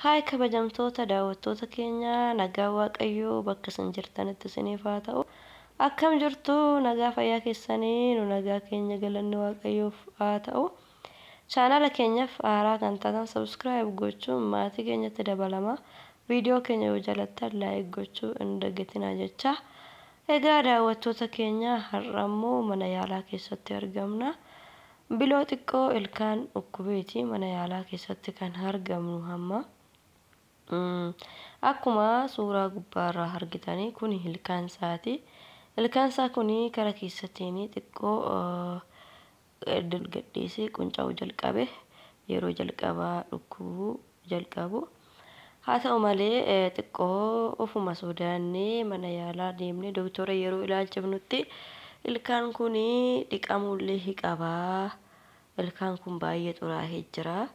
Haay kabajamtoota daawwattoota keenya, nagaa Waaqayyoo bakka isin jirtanitti isiniif haa ta'u. Akkam jirtu? Nagaa fayyaa keessanii? Nu nagaa keenya, galanni Waaqayyoof haa ta'u. Chaanala keenyaaf haaraa kan taatan subscribe gochuun maatii keenyatti dabalama. Viidiyoo keenya yoo jaalattan like gochuu hin dagatinaa jecha. Egaa daawwattoota keenya, har'a immoo mana yaalaa keessatti argamna. Biloo xiqqoo ilkaan dhukkubeeti mana yaalaa keessatti kan argamnu hamma. Akkuma suuraa gubbaarraa argitanii kun ilkaan isaati. Ilkaan isaa kun kara keessatiin xiqqoo gadhiisee qunca'uu jalqabe, yeroo jalqabaa dhukkubuu jalqabu. Haa ta'u malee, xiqqoo ofuma sodaannee mana yaalaa deemnee doktora yeroo ilaalchifnutti ilkaan kun dhiqamuullee qabaa. Ilkaan kun baay'ee xuraa'ee jira.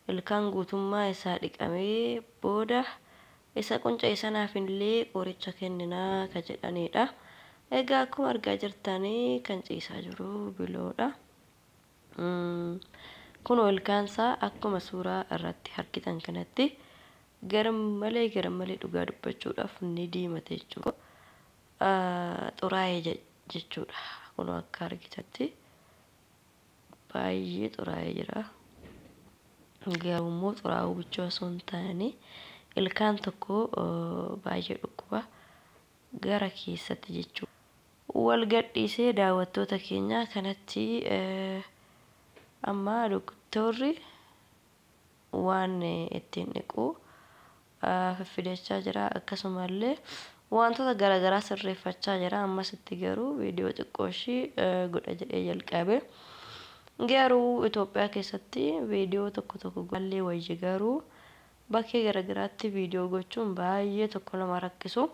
Ilkaan guutummaa isaa dhiqamee booda isa qunca'e sanaaf illee qoricha kenninaa ka jedhanidha. Egaa akkuma argaa jirtanii kan ciisaa jiru biloodha. Kun ilkaan isaa akkuma suuraa irratti argitan kanatti garmalee garmalee, dhugaa dubbachuudhaaf, ni diimate jechuudha. Xuraa'ee jechuudha. Kun akka argitatti baay'ee xuraa'ee jira. Garuu immoo xuraa'uu bicha osoo hin taane ilkaan tokko baay'ee dhukkuba gara keessatti jechuudha. Wal gadhiisee daawwattoota keenya kanatti amma doktorri waan ittiin dhiqu fiffidachaa jira, akkasumallee wantoota garaagaraa sirreeffachaa jira. Ammasitti garuu viidiyoo xiqqoo ishii godha jedhee jalqabe. Garuu Itoophiyaa keessatti viidiyoo tokko tokko illee wayya, garuu bakkee garaagaraatti viidiyoo gochuun baay'ee tokko nama rakkisu.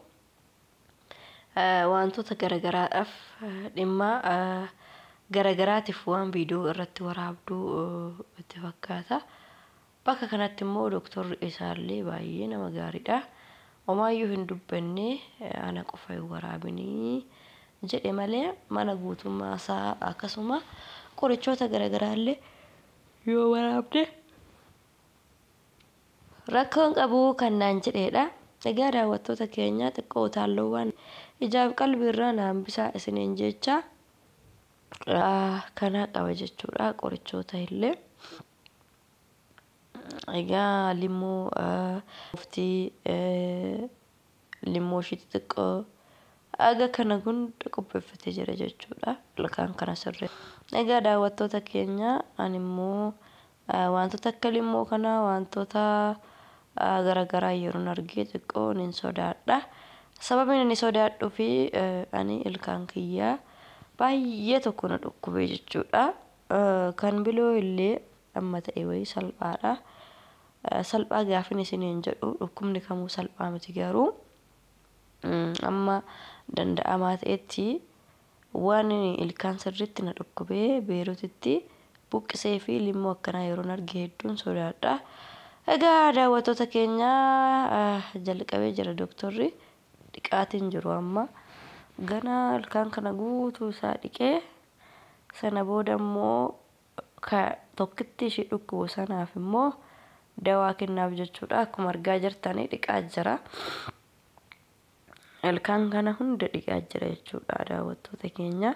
Wantoota garaagaraadhaaf, dhimma garaagaraatiif waan viidiyoo irratti waraabduu itti fakkaata. Bakka kanatti immoo doktorri isaallee baay'ee nama gaariidha. Homaayyuu hin dubbanne, ana qofa hin waraabinii jedhe malee mana guutummaa isaa akkasuma qorichoota garaagaraallee yoo waraabde rakkoon qabu kan naan jedheedha. Egaa daawwattoota keenya, xiqqoo utaalloowwan ijaaf qalbiirraa na hambisaa isiniin jecha kana qaba jechuudha qorichoota illee. Egaa limmoo muftii, limmoo ishii xixiqqoo aga kana hunda qopheeffatee jira jechuudha. Ilkaan kana sirree. Egaa daawwattoota keenya, ani immoo wantoota akka limmoo kanaa, wantoota garaagaraa yeroon argee xiqqoo nin sodaadha. Sababiin inni sodaadhuu fi ani ilkaan kiyyaa baay'ee tokko na dhukkubee jechuudha. Kan biloo illee amma ta'e wayii salphaadha. Salphaa gaafin isiniin jedhu, dhukkubni kamuu salphaa miti, garuu amma danda'amaa ta'etti waan ilkaan sirriitti na dhukkubee Beerutitti buqqisee fi limmoo akkanaa yeroon arge hedduun sodaadha. Egaa daawwattoota keenya, jalqabee jira doktorri, dhiqaatiin jiru amma. Gana ilkaan kana guutuu isaa dhiqee sana booda immoo tokkitti ishee dhukkubu sanaaf immoo dawaa kennaaf jechuudha. Akkuma argaa jirtanii dhiqaa jira. Ilkaan kana hunda dhiqaa jira jechuudha daawwattoota keenya.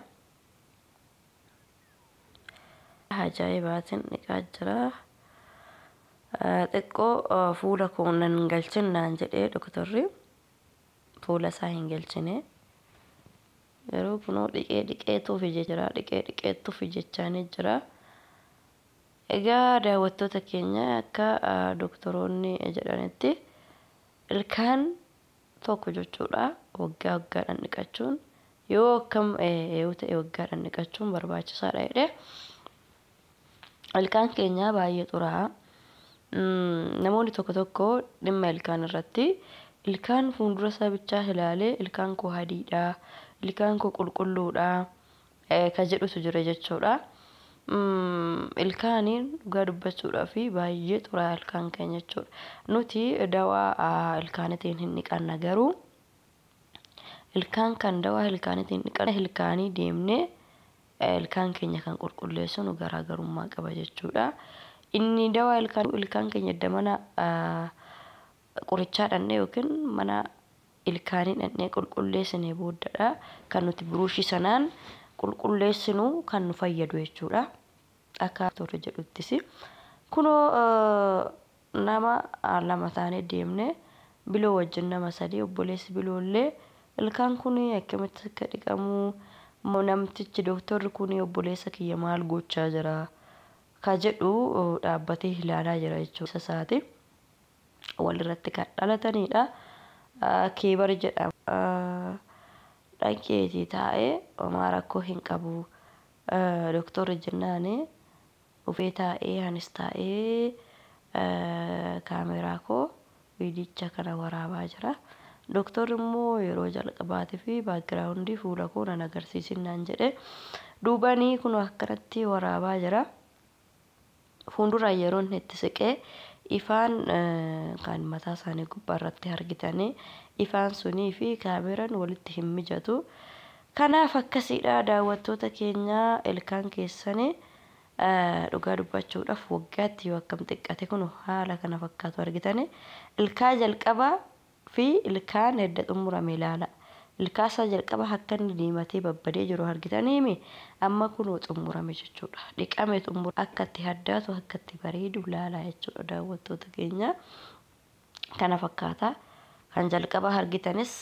Ajaa'ibaatiin dhiqaa jira. Xiqqoo fuula koo nan galchin naan jedhee doktorri, fuula isaa hin galchine. Garuu kunoo dhiqee dhiqeetuuf ije jira, dhiqee dhiqeetuuf jechaanii jira. Egaa daawwattoota keenya, akka doktoroonni jedhanitti ilkaan tokko jechuudha waggaa waggaadhaan dhiqachuun, yoo akkam yoo ta'e waggaadhaan dhiqachuun barbaachisaadha jedhee. Ilkaan keenya baay'ee xuraa'a. Namoonni tokko tokko dhimma ilkaan irratti ilkaan fuuldura isaa bichaa ilaalee ilkaan koo adiidha, ilkaan koo qulqulluudha ka jedhutu jira jechuudha. Ilkaaniin dhugaa dubbachuudhaaf baay'ee xuraa'a ilkaan keenya jechuudha. Nuti dawaa ilkaaniitiin hin dhiqanna, garuu ilkaan kan dawaa ilkaaniitiin dhiqanna ilkaanii deemnee ilkaan keenya kan qulqulleessinu garaagarummaa qaba jechuudha. Inni dawaa ilkaan keenya damana Qorichaa dhannee yookiin mana ilkaanii dhannee qulqulleessinee booddadha kan nuti buruushii sanaan qulqulleessinu kan nu fayyadu jechuudha. Akka doktorri jedhuttis. Kunoo nama 2 taanee deemne, biloo wajjin nama 3. Obboleessi biloollee ilkaan kun akkamitti akka dhiqamu, namtichi doktorri kun obboleessa kiyya maal gochaa jira ka jedhu dhaabbatee ilaalaa jira jechuudha. Isaati walirratti kan dhalatanidha. Keebar jedhama. Dhaqeetii taa'ee homaa rakkoo hin qabu doktorri jennaani dhufee taa'ee, anis taa'ee kaameraa koo viidicha kana waraabaa jira. Doktorri immoo yeroo jalqabaatii fi background fuula koo nan agarsiisin naan jedhe, duubanii kun akkanatti waraabaa jira. Fuulduraan yeroo inni itti siqee ifaan kan mataa isaanii gubbaarratti argitanii, ifaan sunii fi kaameraan walitti hin mijatu. Kanaaf akkasiidha daawwattoota keenya, ilkaan keessanii dhugaa dubbachuudhaaf waggaatti yoo akkam xiqqate kun haala kana fakkaatu argitanii, ilkaa jalqabaa fi ilkaan edda xumurame ilaala. Ilkaa isaa jalqaba akka inni diimatee babbadee jiru argitaniimi, amma kunoo xumurame jechuudha. Dhiqame xumura, akka itti haddaatu, akka itti bareedu ilaalaa jechuudha daawwattoota keenya. Kana fakkaata. Kan jalqaba argitanis